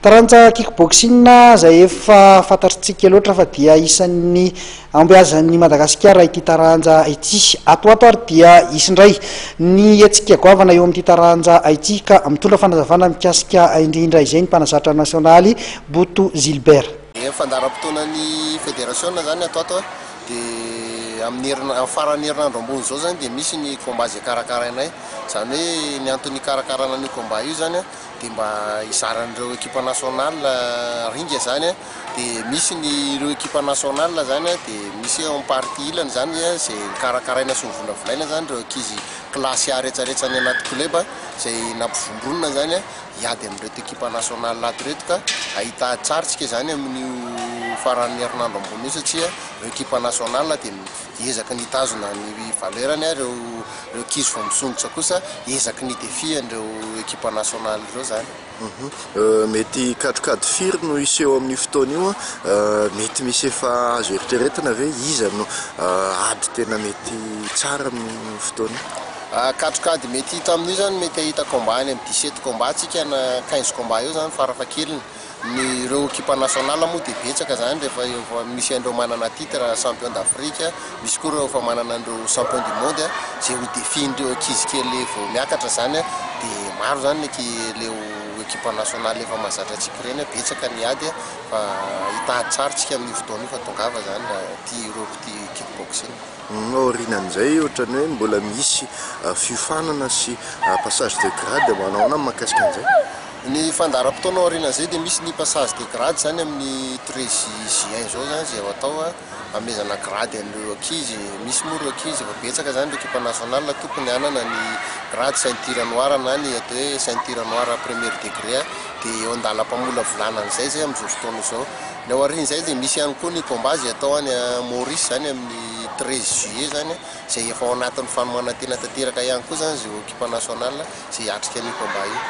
Taranja kick-boxing izay efa fantatritsika loatra fa dia isan'ny ambiazan'ny Madagasikara ity taranja ity. Ato ho ato ary dia hisy indray ny hetsika goavana eo amin'ity taranja ity ka mitondra fanazavana mikasika indrindra izay ny mpanazatra nasionaly Boto Gilbert. Ny fandaharam-potoanan'ny federasiona izany ato ato dia amin'ny herina- amin'ny faran'ny herinandro ambony izao izany dia misy ny combat izay karakarainay. Izany hoe ny antony hikarakarana an'io combat io izany dia mba hizaran'ireo ekipa national ringa izany an, dia misy ny ireo ekipa national izany an, dia misy eo amin'ny partie ilany izany izay karakaraina sy novolavolaina izany ireo ankizy classe A rehetrarehetra any anaty club izay nampivondronina izany an, hiady amin'ireto ekipa national ato ireto ka hahita ady tsara isika izany amin'io faran'ny herinandro ambony io satria ireo ekipa national dia hiezaka ny hitazona ny valeur-ny ireo ireo ankizy vao misondrotra kosa hiezaka ny hi-défi an'ireo ekipa nasionaly ireo izany. Mety katrokady firy no hiseho amin'io fotoana io? Mety misy efa azo eritreretina ve iza no ady tena mety tsara amin'io fotoana io? Katrokady mety hita amin'io izany, mety hahita combat any amin'ny 17 combat tsika na 15 combat eo izany farafahakeliny. Ny ireo ekipa national moa dia betsaka izany rehefa efa misy an'ireo manana titre champion d'Afrique, misy koa ireo efa manana an'ireo champion du monde izay ho défi-n'ireo ankizy kely vao miakatra izany dia maro izany ny ireo ekipa national efa mahazatra antsika ireny, betsaka ny ady fa hitady tsara isika amin'io fotoana io fa tongava izany raha tia ireo mpitia kick boxing. Aorianan'izay ohatran'ny hoe mbola misy fiofanana sy passage de grade manao ahoana ny mahakasika an'izay? Ny fandaharam-potoana aorianan'izay dia misy ny passage de grade izany amin'ny 13 juin izao izany izay ho atao hanomezana grade an'ireo ankizy. Misy moa ireo ankizy efa betsaka izany ireo ekipa nationale tokony hanana ny grade ceinture noire na ny atao hoe ceinture noire premier degré dia eo an-dalam-pamolavolana an'izay izay amin'izao fotoana izao. Ny ao aorian'izay dia misy ihany koa ny combat izay atao any Maurice izany amin'ny 13 juillet izany izay efa ao anatin'ny fanomanan-tena tanteraka ihany koa izany izay ekipa nationale izay hiatrika an'io combat io.